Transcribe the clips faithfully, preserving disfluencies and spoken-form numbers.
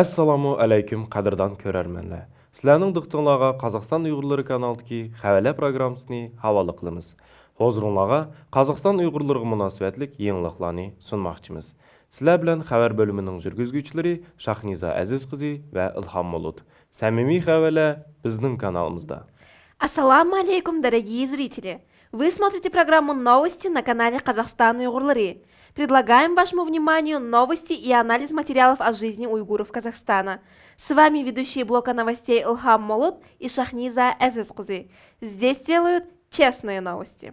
ئەسسالامۇ ئەلەيكۇم، قەدىردان كۆرەرمەنلەر! سىلەرنىڭ دىققىتىڭلارغا قازاقىستان ئۇيغۇرلىرى كانالىدىكى خەۋەرلەر پروگراممىسىنى ھاۋالە قىلىمىز. ھۇزۇرۇڭلارغا قازاقىستان ئۇيغۇرلىرىغا مۇناسىۋەتلىك يېڭىلىقلارنى سۇنماقچىمىز. سىلەر بىلەن خەۋەر بۆلۈمىنىڭ جۈرگۈزگۈچىلىرى شاھنىزا ئەزىز قىزى ۋە ئىلھام مۇلۇت. سەمىمىي خەۋەرلەر بىزنىڭ كانالىمىزدا. Ассаламу алейкум, дорогие зрители! Вы смотрите программу «Новости» на канале «Казахстан Уйгурлары». Предлагаем вашему вниманию новости и анализ материалов о жизни уйгуров Казахстана. С вами ведущие блока новостей Илхам Молот и Шахниза Азиз кызы. Здесь делают честные новости.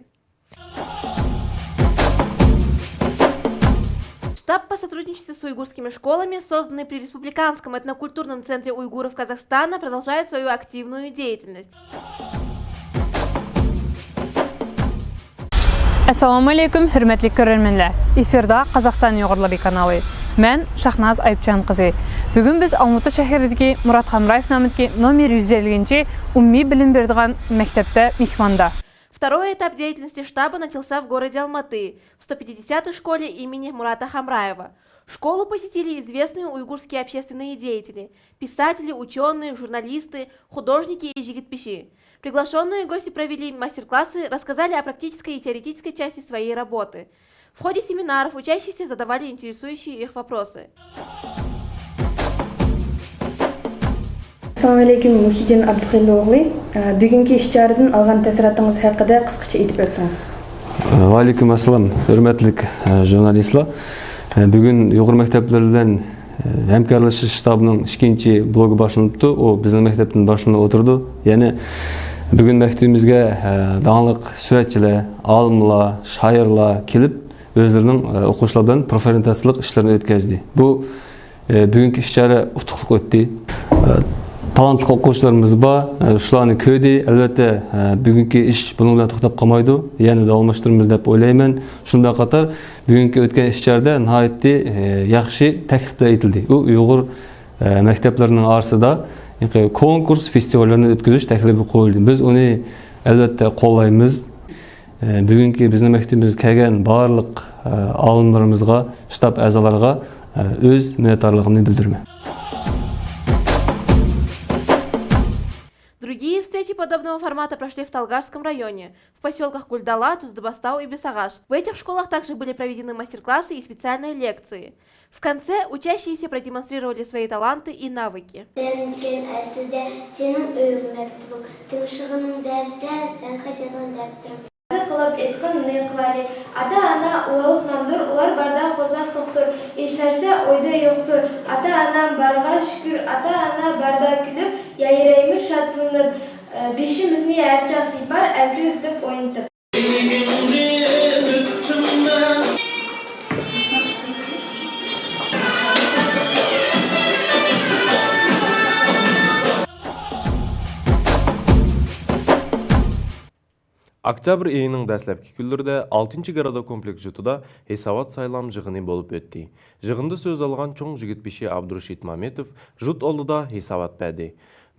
Штаб по сотрудничеству с уйгурскими школами, созданный при Республиканском этнокультурном центре уйгуров Казахстана, продолжает свою активную деятельность. ئەسسالامۇ ئەلەيكۇم، ھۆرمەتلىك كۆرەرمەنلەر! ئېفىردا قازاقىستان ئۇيغۇرلىرى كانالى. مەن شاھناز ئايۇپجان قىزى. بۈگۈن بىز ئالمۇتا شەھىرىدىكى مۇرات خامرايېف نامىدىكى نومېر يۈز ئەللىكىنچى ئومۇمىي بىلىم بېرىدىغان مەكتەپتە مېھماندا. Второй этап деятельности штаба начался в городе Алматы, в сто пятидесятой школе имени Мурата Хамраева. Школу посетили известные уйгурские общественные деятели, писатели, учёные, журналисты, художники и жигитбиши. Приглашённые гости провели мастер-классы, рассказали о практической и теоретической части своей работы. В ходе семинаров учащиеся задавали интересующие их вопросы. ئەسسالامۇ ئەلەيكۇم، مۇھىدىن ئابدۇخېلىل ئوغلى. بۈگۈنكى ئىش چارىدىن ئالغان تەسىراتىڭىز ھەققىدە قىسقىچە ئېيتىپ ئۆتسىڭىز. ۋەئەلەيكۇم ئەسسالام، ھۆرمەتلىك، ئە، ژۇرنالىستلار. ئە، بۈگۈن يۇقىرى مەكتەپلەر بىلەن، ئە، ھەمكارلىشىش شتابىنىڭ ئىككىنچى بلوگى باشلىنىپتۇ. ئۇ بىزنىڭ مەكتەپتىن باشلىنىپ ئولتۇرىدۇ. يەنى بۈگۈن مەكتىپىمىزگە، ئە، داڭلىق سۈرەتچىلەر، ئالىملار، شائىرلار كېلىپ، ئۆزلىرىنىڭ، ئە، ئوقۇغۇچىلار بىلەن پرېزېنتاتسىيەلىك ئىشلىرىنى ئۆتكۈزدى. بۇ ئە، بۈگۈنكى ئىش-چارە ئۇتۇقلۇق ئۆتتى. ئە، تالانتلىق ئوقۇغۇچىلىرىمىز بار، ئە، شۇلارنى كۆردى. ئەلۋەتتە، ئە، بۈگۈنكى ئىش بۇنىڭ بىلەن توختاپ قالمايدۇ، يەنە داۋاملاشتۇرىمىز دەپ ئويلايمەن. شۇنىڭ بىلەن قاتار، بۈگۈنكى ئۆتكەن ئىش-چارىدە ناھايىتى، ئە، ياخشى تەكلىپلەر ئېيتىلدى. ئۇ ئۇيغۇر، ئە، مەكتەپلىرىنىڭ ئارىسىدا كونكۇرس، فېستىۋاللارنى ئۆتكۈزۈش تەكلىپى قويۇلدى. بىز ئۇنى، ئەلۋەتتە، قوللايمىز. ئە، بۈگۈنكى بىزنىڭ مەكتىپىمىزگە كەلگەن بارلىق، ئە، ئالىملىرىمىزغا، شتاب ئەزالارغا، ئە، ئۆز مىننەتدارلىقىمنى بىلدۈرىمەن. Другие встречи подобного формата прошли в Талгарском районе, в посёлках Гульдала, Туздыбастау и Бесагаш. В этих школах также были проведены мастер-классы и специальные лекции. В конце учащиеся продемонстрировали свои таланты и навыки. سەن دېگەن ئەسلىدە سېنىڭ ئۆيۈڭ مەكتىپىڭ، تىڭشىغىنىڭ دەرستە سەن خەت يازغان دەپتىرىڭ. ھازىر قىلىپ ئېيتقىن نېمە قىلايلى؟ ئاتا-ئانا ئۇلاغلىق نامدۇر، ئۇلار باردا قوزغاق توقتۇر، ھېچنەرسە ئويدا يوقتۇر. ئاتا-ئانام بارغا شۈكۈر، ئاتا-ئانا باردا كۈلۈپ، يايرايمىز شادلىنىپ، بېشىمىزنى ھەر چاغ سىيپار، ئەركىلىتىپ ئوينىتىپ. ئۆكتەبىر ئېيىنىڭ دەسلەپكى كۈنلىرىدە ئالتىنچى گرادوكومپلېكس يۇرتىدا ھېسابات سايلام يىغىنى بولۇپ ئۆتتى. يىغىندا سۆز ئالغان چوڭ يىگىت بېشى ئابدۇرېشىت مامېتوف يۇرت ئالدىدا ھېسابات بەردى.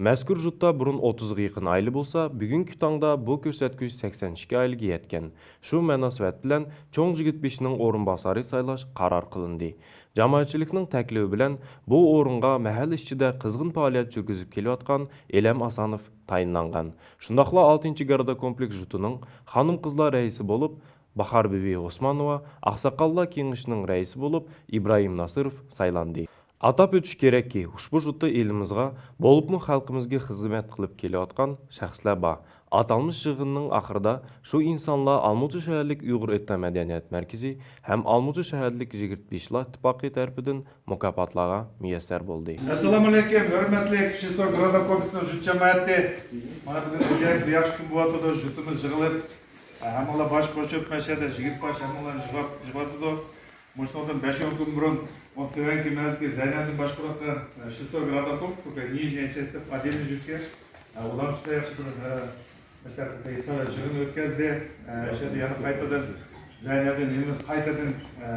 مەزكۇر يۇرتتا بۇرۇن ئوتتۇزغا يېقىن ئائىلە بولسا، بۈگۈنكى تاڭدا بۇ كۆرسەتكۈچ سەكسەن ئىككى ئائىلىگە يەتكەن. شۇ مۇناسىۋەت بىلەن چوڭ يىگىت بېشىنىڭ ئورۇنباسارى سايلاش قارار قىلىندى. جامائەتچىلىكنىڭ تەكلىپى بىلەن بۇ ئورۇنغا مەھەللە ئىچىدە قىزغىن پائالىيەت يۈرگۈزۈپ كېلىۋاتقان ئېلەم ئاسانوف تايىنلانغان. شۇنداقلا ئالتىنچى گرادوكومپلېكس يۇرتىنىڭ خانىم-قىزلار رەئىسى بولۇپ باھار بۈۋى ئوسمانوۋا، ئاقساقاللار كېڭىشىنىڭ رەئىسى بولۇپ ئىبراھىم ناسىروف سايلاندى. ئاتاپ ئۆتۈش كېرەككى، ئۇشبۇ يۇرتتا ئېلىمىزغا، بولۇپمۇ خەلقىمىزگە خىزمەت قىلىپ كېلىۋاتقان شەخسلەر بار. ئاتالمىش يىغىننىڭ ئاخىرىدا شۇ ئىنسانلار ئالمۇتا شەھەرلىك ئۇيغۇر ئېتنو مەدەنىيەت مەركىزى ھەم ئالمۇتا شەھەرلىك يىگىت بېشىلار ئىتتىپاقى تەرىپىدىن مۇكاپاتلارغا مۇيەسسەر بولدى. ئەسسالامۇئەلەيكۇم، ھۆرمەتلىك شىستو گرادوكومپلېكسنىڭ يۇرت جامائىتى! مانا بۈگۈن ئاجايىپ بىر ياخشى كۈن بولۇۋاتىدۇ، يۇرتىمىز يىغىلىپ، ھەممىڭلار باش قوشۇپ، مەشەدە يىگىت باش ھەممىڭلار يىغىۋاتىدۇ. مۇشۇنىڭدىن بەش-ئون كۈن بۇرۇن، ئۇ تۆۋەنكى مەھەللىدىكى زەينەدىن باشقۇرۇۋاتقان، ئە، شىستو گرادوكومپلېكس، نىژنىي چېستىپ ئاددىنى جۈككە، ئە، ئۇلار شۇنداق ياخشى بىر، ئە، مەكتەپتە يىغىن ئۆتكەزدى. ئە، شۇ يەردە يەنە قايتىدىن زەينەدىن يېڭىمىز قايتىدىن، ئە،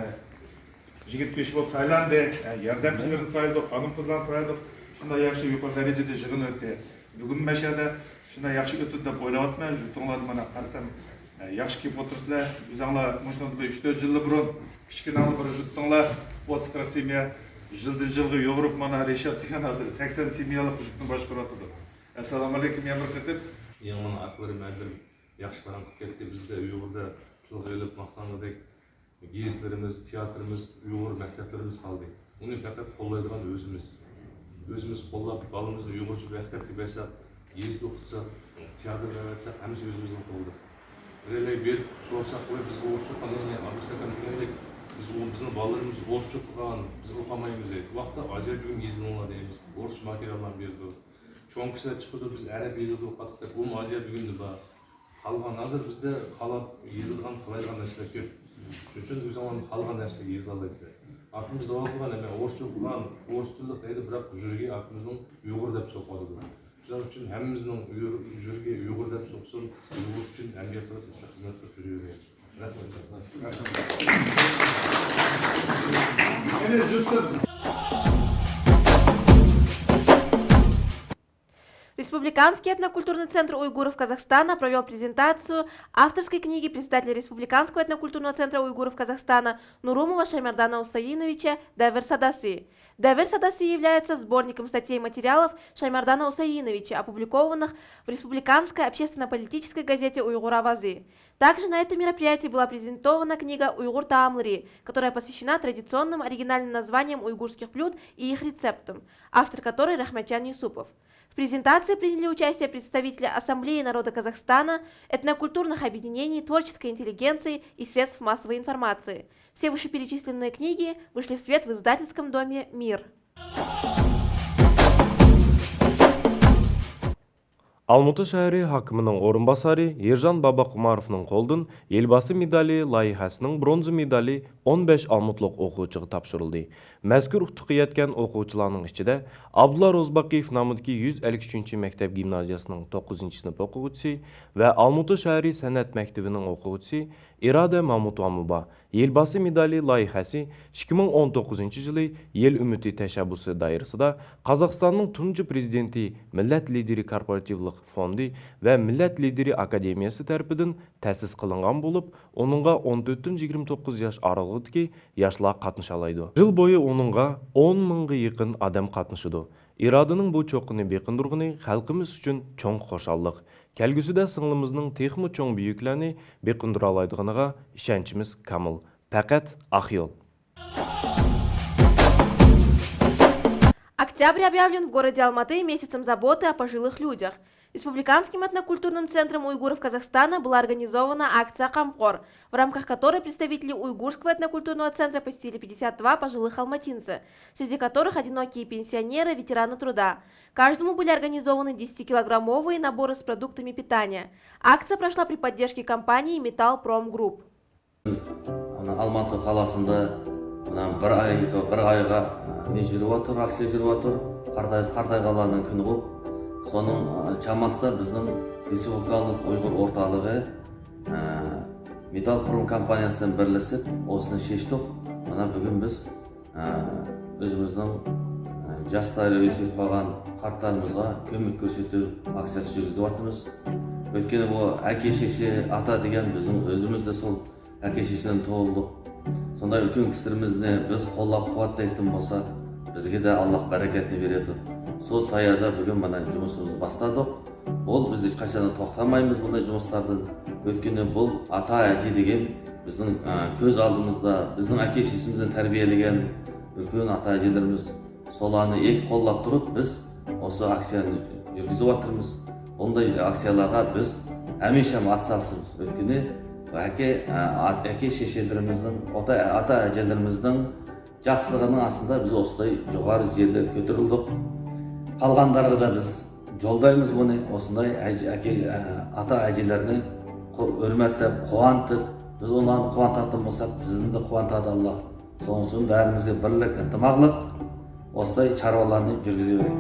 يىگىت بېشى بولۇپ سايلاندى. ئە، ياردەمچىلىرىنى سايلىدۇق، خانىم-قىزلارنى سايلىدۇق. شۇنداق ياخشى يۇقىرى دەرىجىدە يىغىن ئۆتتى. بۈگۈن مەشەدە شۇنداق ياخشى ئۆتىدۇ دەپ ئويلاۋاتىمەن. يۇرتۇڭلاردا مانا قارىسام، ئە، ياخشى كېلىپ ئولتۇرىسىلەر. ئۆزۈڭلار مۇشۇنىڭدىن بىر ئۈچ-تۆت يىللا بۇرۇن كىچىككىنە بىر يۇرتۇڭلار، ئوتتۇز-قىرىق سېمىيە، يىلدىن يىلغا يۇغۇرۇپ، مانا رىشات دېگەن ھازىر سەكسەن سېمىيەلىك جۈپنى باشقۇرۇۋاتىدۇ. ئەسسالامۇئەلەيكۇم يەنە بىر قېتىم. يېڭى مانا ئاكىلىرىم، ھەدىلىرىم ياخشى بايرام قىلىپ كەتتى. بىزدە ئۇيغۇردا تىلغا ئېلىپ ماختانغۇدەك گېزىتلىرىمىز، تىياتىرىمىز، ئۇيغۇر مەكتەپلىرىمىز قالدى. ئۇنى پەقەت قوللايدىغان ئۆزىمىز. ئۆزىمىز قوللاپ، بالىمىزنى ئۇيغۇرچە مەكتەپكە بەرسەك، گېزىت ئوقۇتساق، تىياتىر ئەۋەتسەك، ھەممىسى ئۆزىمىزنىڭ قولىدا. بىرەيلەي بېرىپ سورىساق، ۋاي، بىزگە ئورۇسچە ئوقۇغان، يەنى ئابدۇسەكەم دېگەندەك، بىز ئۇ، بىزنىڭ بالىلىرىمىز ئورۇسچە ئوقۇغان، بىز ئوقۇمايمىز دەيدۇ. بۇ ۋاقىتتا ئازىيا بۈگۈن يېزىلىڭلار دەيمىز. ئورۇسچە ماتېرىياللارنى بېرىدۇ. چوڭ كىشىلەر چىقىدۇ، بىز ئەرەب يېزىدۇق دەپ، ئۇمۇ ئازىيا بۈگۈندە بار. قالغان ھازىر بىزدە قالاپ يېزىلغان، قالايدىغان نەرسىلەر كۆپ. شۇنىڭ ئۈچۈن ئۆزۈڭلار قالغان نەرسىلەرگە يېزىلالايسىلەر. ئاكىمىز داۋام قىلغان، ھەممە ئورۇسچە ئوقۇغان، ئورۇس تىللىق دەيدۇ، بىراق يۈرىكى ئاكىمىزنىڭ ئۇيغۇر دەپ چىقىپ قالىدۇ. شۇنىڭ ئۈچۈن ھەممىمىزنىڭ يۈر-، يۈرىكى ئۇيغۇر دەپ چىقسۇن، ئۇيغۇر ئۈچۈن ئەمگەك قىلىپ، ئىشقا خىزمەت قىلىپ يۈرۈۋېرەيلى. رەھمەت. رەھمەت. يەنە جۈرتتىن. Республиканский этнокультурный центр уйгуров Казахстана провёл презентацию авторской книги председателя Республиканского этнокультурного центра уйгуров Казахстана Нурумова Шаймардана Усаиновича «Дәвер садасы». «Дәвер садасы» является сборником статей и материалов Шаймардана Усаиновича, опубликованных в республиканской общественно-политической газете «Уйгур авазы». Также на этом мероприятии была презентована книга «Уйгур таамлары», которая посвящена традиционным оригинальным названиям уйгурских блюд и их рецептам, автор которой Рахматжан Юсупов. В презентации приняли участие представители Ассамблеи народа Казахстана, этнокультурных объединений, творческой интеллигенции и средств массовой информации. Все вышеперечисленные книги вышли в свет в издательском доме «Мир». ئالمۇتا شەھىرى ھاكىمىنىڭ ئورۇنباسارى يىرجان باباقۇماروفنىڭ قولىدىن يىلباسى مېدالى لايىھەسىنىڭ برونزا مېدالى ئون بەش ئالمۇتلۇق ئوقۇغۇچىغا تاپشۇرۇلدى. مەزكۇر ئۇتۇققا يەتكەن ئوقۇغۇچىلارنىڭ ئىچىدە ئابدۇللا روزباقىيېف نامىدىكى يۈز ئەللىك ئۈچىنچى مەكتەپ گىمنازىيەسىنىڭ توققۇزىنچى سىنىپ ئوقۇغۇچىسى ۋە ئالمۇتا شەھىرى سەنئەت مەكتىۋىنىڭ ئوقۇغۇچىسى ئىرادە مامۇتوۋامۇ بار. يىلباسى مېدالى لايىھەسى ئىككى مىڭ ئون توققۇزىنچى يىلى يىل ئۈمىدى تەشەببۇسى دائىرىسىدا قازاقىستاننىڭ تۇنجى پرېزىدېنتى مىللەت لىدېرى كورپوراتىۋلىق فوندى ۋە مىللەت لىدېرى ئاكادېمىيەسى تەرىپىدىن تەسىس قىلىنغان بولۇپ، ئۇنىڭغا ئون تۆتتىن يىگىرمە توققۇز ياش ئارىلىقىدىكى ياشلار قاتنىشالايدۇ. يىل بويى ئۇنىڭغا ئون مىڭغا يېقىن ئادەم قاتنىشىدۇ. ئىرادىنىڭ بۇ چوققىنى بېقىندۇرغىنى خەلقىمىز ئۈچۈن چوڭ خۇشاللىق. كەلگۈسىدە سىڭلىمىزنىڭ تېخىمۇ چوڭ بۈيۈكلەرنى بېقىندۇرالايدىغىنىغا ئىشەنچىمىز كامىل. پەقەت ئاق يول. Октябрь объявлен в городе Алматы месяцем заботы о пожилых людях. Республиканским этнокультурным центром уйгуров Казахстана была организована акция «Камкор», в рамках которой представители Уйгурского этнокультурного центра посетили пятьдесят два пожилых алматинца, среди которых одинокие пенсионеры, ветераны труда. Каждому были организованы десятикилограммовые наборы с продуктами питания. Акция прошла при поддержке компании «Металл Пром Групп». مانا ئالماتى قالاسىندا مانا بىر ئايغا، بىر ئايغا، ئە، نېمە يۈرۈۋاتىدۇ، ئاكسىيە يۈرۈۋاتىدۇ. قارتاي-، قارتايغانلارنىڭ كۈنى بولۇپ، سونىڭ، ئە، چاماسىدا بىزنىڭ رېسپۇبلىكالىق ئۇيغۇر ئورتاقلىقى، ئە، مېتال پروم كومپانىيەسى بىلەن بىرلىشىپ، ئوسنى شېشتۇق. مانا بۈگۈن بىز، ئە، ئۆزىمىزنىڭ، ئە، جاش دائىرە ئۆسۈپ قالغان قارتلىرىمىزغا كۆمەك كۆرسىتىش ئاكسىيەسى يۈرگۈزۈۋاتىمىز. ئۆتكىنى بۇ ئەكە شېشى ئاتا دېگەن بىزنىڭ ئۆزىمىزدە سول ئەكە شېشىدىن تۇغۇلدۇق. شۇنداق ئۈلكىن كىشىلىرىمىزنى بىز قوللاپ قۇۋۋەتلەيتتىن بولساق، بىزگە دە ئاللاھ بەرىكەتنى بېرىدۇ. شۇ سايەدە بۈگۈن مانا جۇمۇشىمىزنى باشلادۇق. بۇ بىز ھېچقاچان توختىمايمىز بۇنداق جۇمۇشلاردىن. ئۆتكىنى بۇ ئاتا ئەجى دېگەن بىزنىڭ، ئە، كۆز ئالدىمىزدا بىزنىڭ ئەكە شېشىمىزنى تەربىيەلىگەن ئۈلكىن ئاتا ئەجىلىرىمىز سولارنى ئېيتىپ قوللاپ تۇرۇپ، بىز ئوسۇ ئاكسىيەنى يۈرگۈزۈۋاتىرمىز. بۇنداق ئاكسىيەلەرگە بىز ھەمىشە ئاتسالىشىمىز. ئۆتكىنى ئەكە، ئە، ئەكە شېشىلىرىمىزنىڭ، ئاتا، ئاتا ئەجىلىرىمىزنىڭ جاخشىلىقىنىڭ ئاستىدا بىز ئوسۇلداي جۇقارى يەرلەرگە كۆتۈرۈلدۇق. قالغانلارغا بىز جولدايمىز بۇنى. ئوسۇلداي ئەج-، ئەكە، ئە، ئاتا ئەجىلەرنى قو-، ھۆرمەتلەپ، قۇۋانتىپ، بىز ئۇلارنى قۇۋانتاتتىن بولساق، بىزنى دە قۇۋانتاتتى ئاللاھ. شۇنىڭ ئۈچۈن بەرىمىزگە بىرلىك، ئىنتىماقلىق، ئوسۇلداي چارۋىلارنى يۈرگۈزۈۋېرەيلى.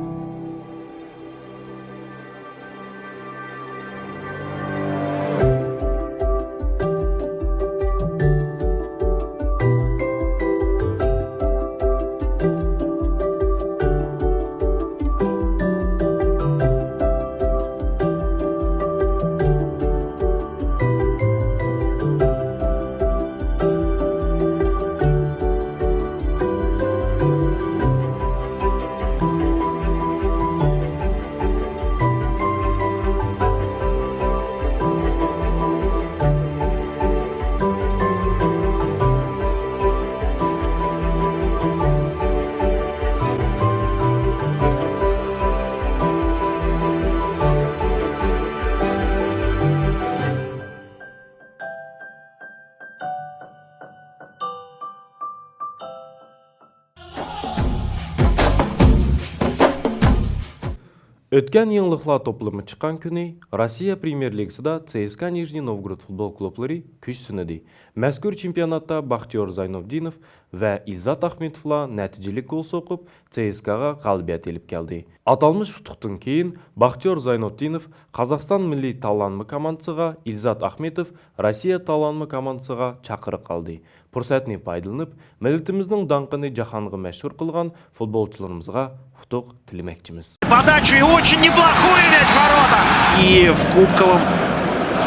ئۆتكەن يېڭىلىقلار توپلىمى چىققان كۈنى روسىيە پرېميېر لىگىسىدا سېسكا نىژنىي نوۋگورود فۇتبول كۇلۇبلىرى كۈچ سىنىدى. مەزكۇر چېمپىيوناتتا باختىيور زاينۇتدىنوف ۋە ئىلزات ئاخمېتوۋلار نەتىجىلىك گول سوقۇپ، سېسكاغا غالىبىيەت ئېلىپ كەلدى. ئاتالمىش ئۇتۇقتىن كېيىن باختىيور زاينۇددىنوف قازاقىستان مىللىي تاللانما كوماندىسىغا، ئىلزات ئاخمېتوف روسىيە تاللانما كوماندىسىغا چاقىرىق ئالدى. پۇرسەتنى پايدىلىنىپ، مىللىتىمىزنىڭ داڭقىنى جاھانغا مەشھۇر قىلغان فۇتبولچىلىرىمىزغا ئۇتۇق تىلىمەكچىمىز. Подачу и очень неплохую, мяч в ворота. И в кубковом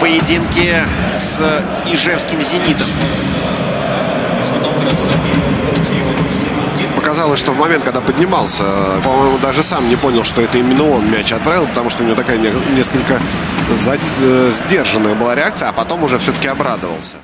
поединке с ижевским «Зенитом». Показалось, что в момент, когда поднимался, по-моему, даже сам не понял, что это именно он мяч отправил, потому что у него такая не- несколько за- э, сдержанная была реакция, а потом уже все-таки обрадовался.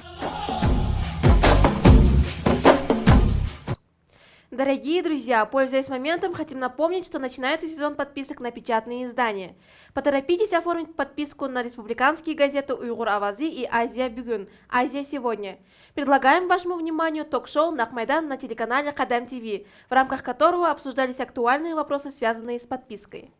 Дорогие друзья, пользуясь моментом, хотим напомнить, что начинается сезон подписок на печатные издания. Поторопитесь оформить подписку на республиканские газеты «Уйгур авазы» и «Азия бюгюн», «Азия сегодня». Предлагаем вашему вниманию ток-шоу «Нак майдан» на телеканале Кадам ТВ, в рамках которого обсуждались актуальные вопросы, связанные с подпиской.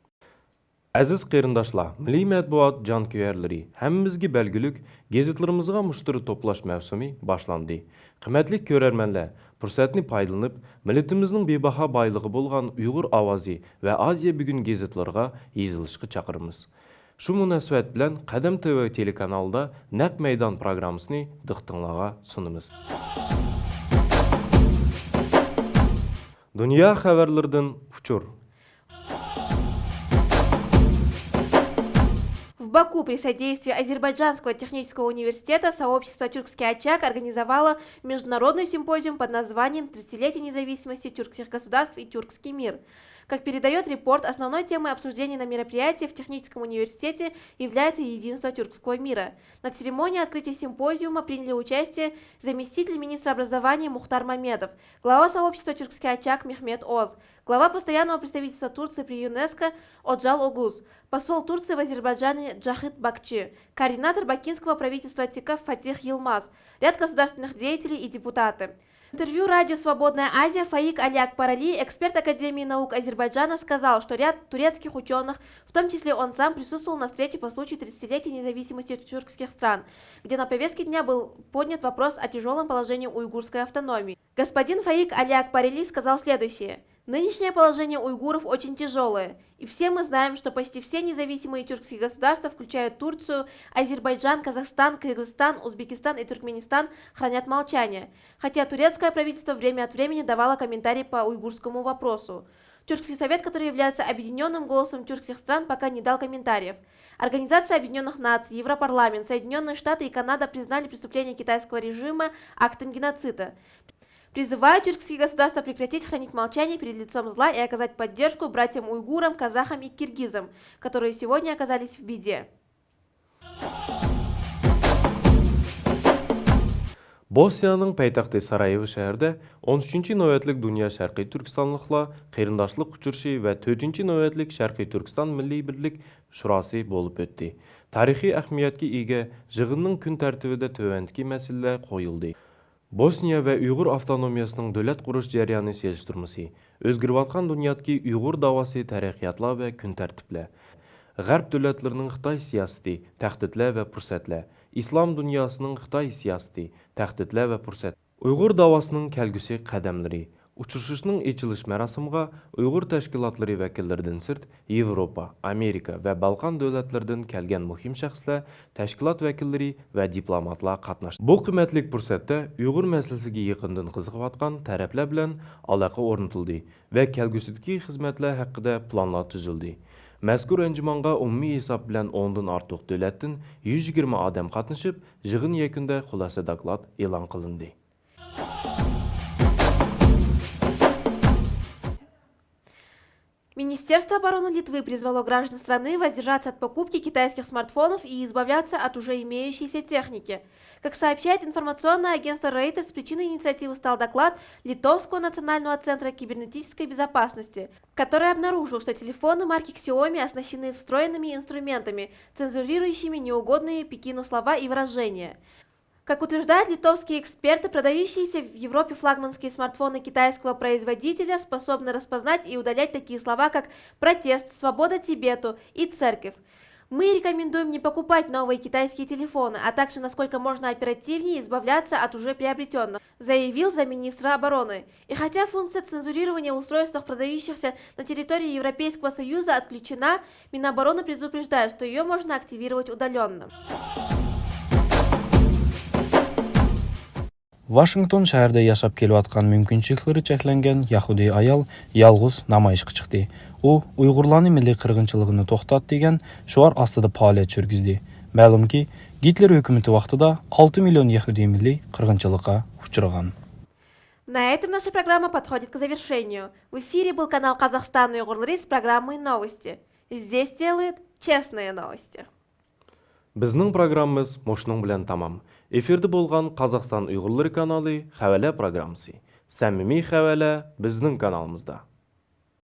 ئەزىز قېرىنداشلار، مىللىي مەتبۇئات جانكۆيەرلىرى، ھەممىمىزگە بەلگىلىك، گېزىتلىرىمىزغا مۇشتەرى توپلاش مەۋسۇمى باشلاندى. قىممەتلىك كۆرەرمەنلەر، پۇرسەتنى پايدىلىنىپ، مىللىتىمىزنىڭ بىباھا بايلىقى بولغان ئۇيغۇر ئاۋازى ۋە ئازىيا بۈگۈن گېزىتلىرىغا يېزىلىشقا چاقىرىمىز. شۇ مۇناسىۋەت بىلەن قەدەم تىۋى تېلېكانالىدا نەق مەيدان پروگراممىسىنى دىققىتىڭلارغا سۇنىمىز. دۇنيا خەۋەرلىرىدىن ئۇچۇر. В Баку при содействии Азербайджанского технического университета сообщество «Тюркский очаг» организовало международный симпозиум под названием «Тридцатилетие независимости тюркских государств и тюркский мир». Как передает репорт, основной темой обсуждения на мероприятии в техническом университете является единство тюркского мира. На церемонии открытия симпозиума приняли участие заместитель министра образования Мухтар Мамедов, глава сообщества «Тюркский очаг» Мехмет Оз, глава постоянного представительства Турции при ЮНЕСКО Оджал Огуз, посол Турции в Азербайджане Джахид Бакчи, координатор бакинского правительства ТИКа Фатих Йылмаз, ряд государственных деятелей и депутаты. В интервью радио «Свободная Азия» Фаик Али Акбарали, эксперт Академии наук Азербайджана, сказал, что ряд турецких учёных, в том числе он сам, присутствовал на встрече по случаю тридцатилетия независимости тюркских стран, где на повестке дня был поднят вопрос о тяжёлом положении уйгурской автономии. Господин Фаик Али Акбарели сказал следующее: «Нынешнее положение уйгуров очень тяжёлое, и все мы знаем, что почти все независимые тюркские государства, включая Турцию, Азербайджан, Казахстан, Кыргызстан, Узбекистан и Туркменистан, хранят молчание, хотя турецкое правительство время от времени давало комментарии по уйгурскому вопросу. Тюркский совет, который является объединённым голосом тюркских стран, пока не дал комментариев. Организация Объединённых Наций, Европарламент, Соединённые Штаты и Канада признали преступление китайского режима актом геноцида. Призываю тюркские государства прекратить хранить молчание перед лицом зла и оказать поддержку братьям уйгурам, казахам и киргизам, которые сегодня оказались в беде». بوسنىيەنىڭ پايتەختى سارايېۋو شەھىرىدە ئون ئۈچىنچى نۆۋەتلىك دۇنيا شەرقىي تۈركىستانلىقلار قېرىنداشلىق ئۇچرىشىشى ۋە تۆتىنچى نۆۋەتلىك شەرقىي تۈركىستان مىللىي بىرلىك شۇراسى بولۇپ ئۆتتى. تارىخىي ئەھمىيەتكە ئىگە يىغىننىڭ كۈن تەرتىبىدە تۆۋەندىكى مەسىلىلەر قويۇلدى. بوسنىيە ۋە ئۇيغۇر ئاپتونومىيەسىنىڭ دۆلەت قۇرۇش جەريانى سېلىشتۇرمىسى، ئۆزگىرىۋاتقان دۇنيادىكى ئۇيغۇر داۋاسى، تەرەققىياتلار ۋە كۈن تەرتىپلەر، غەرب دۆلەتلىرىنىڭ خىتاي سىياسىتى، تەھدىتلەر ۋە پۇرسەتلەر، ئىسلام دۇنياسىنىڭ خىتاي سىياسىتى، تەھدىتلەر ۋە پۇرسەت، ئۇيغۇر داۋاسىنىڭ كەلگۈسى قەدەملىرى. ئۇچرىشىشنىڭ ئېچىلىش مەراسىمىغا ئۇيغۇر تەشكىلاتلىرى ۋەكىللىرىدىن سىرت، ياۋروپا، ئامېرىكا ۋە بالقان دۆلەتلىرىدىن كەلگەن مۇھىم شەخسلەر، تەشكىلات ۋەكىللىرى ۋە دىپلوماتلار قاتناشتى. بۇ قىممەتلىك پۇرسەتتە ئۇيغۇر مەسىلىسىگە يېقىندىن قىزىقىۋاتقان تەرەپلەر بىلەن ئالاقە ئورنىتىلدى ۋە كەلگۈسىدىكى خىزمەتلەر ھەققىدە پىلانلار تۈزۈلدى. مەزكۇر ئەنجۇمانغا ئومۇمىي ھېساب بىلەن ئوندىن ئارتۇق دۆلەتتىن يۈز يىگىرمە ئادەم قاتنىشىپ، يىغىن يەكۈنىدە خۇلاسە دوكلات ئېلان قىلىندى. Министерство обороны Литвы призвало граждан страны воздержаться от покупки китайских смартфонов и избавляться от уже имеющейся техники. Как сообщает информационное агентство Reuters, причиной инициативы стал доклад Литовского национального центра кибернетической безопасности, который обнаружил, что телефоны марки Xiaomi оснащены встроенными инструментами, цензурирующими неугодные Пекину слова и выражения. Как утверждают литовские эксперты, продающиеся в Европе флагманские смартфоны китайского производителя способны распознать и удалять такие слова, как протест, свобода Тибету и церковь. Мы рекомендуем не покупать новые китайские телефоны, а также насколько можно оперативнее избавляться от уже приобретенных, заявил замминистра обороны. И хотя функция цензурирования устройств, продающихся на территории Европейского Союза, отключена, Минобороны предупреждает, что ее можно активировать удаленно. ۋاشىنگتون شەھىرىدە ياشاپ كېلىۋاتقان مۇمكىنچىلىكلىرى چەكلەنگەن يەھۇدىي ئايال يالغۇز نامايىشقا چىقتى. ئۇ ئۇيغۇرلارنى مىللىي قىرغىنچىلىقىنى توختات دېگەن شوئار ئاستىدا پائالىيەت يۈرگۈزدى. مەلۇمكى، گىتلېر ھۆكۈمىتى ۋاقتىدا ئالتە مىليون يەھۇدىي مىللىي قىرغىنچىلىققا ئۇچرىغان. На этом наша программа подходит к завершению. В эфире был канал Казахстан Уйгурлары с программой Новости. Здесь делают честные новости. بىزنىڭ پروگراممىمىز مۇشۇنىڭ بىلەن تامام. ئېفىردا بولغان قازاقىستان ئۇيغۇرلىرى كانالى خەۋەرلەر پروگراممىسى. سەمىمىي خەۋەرلەر بىزنىڭ كانالىمىزدا.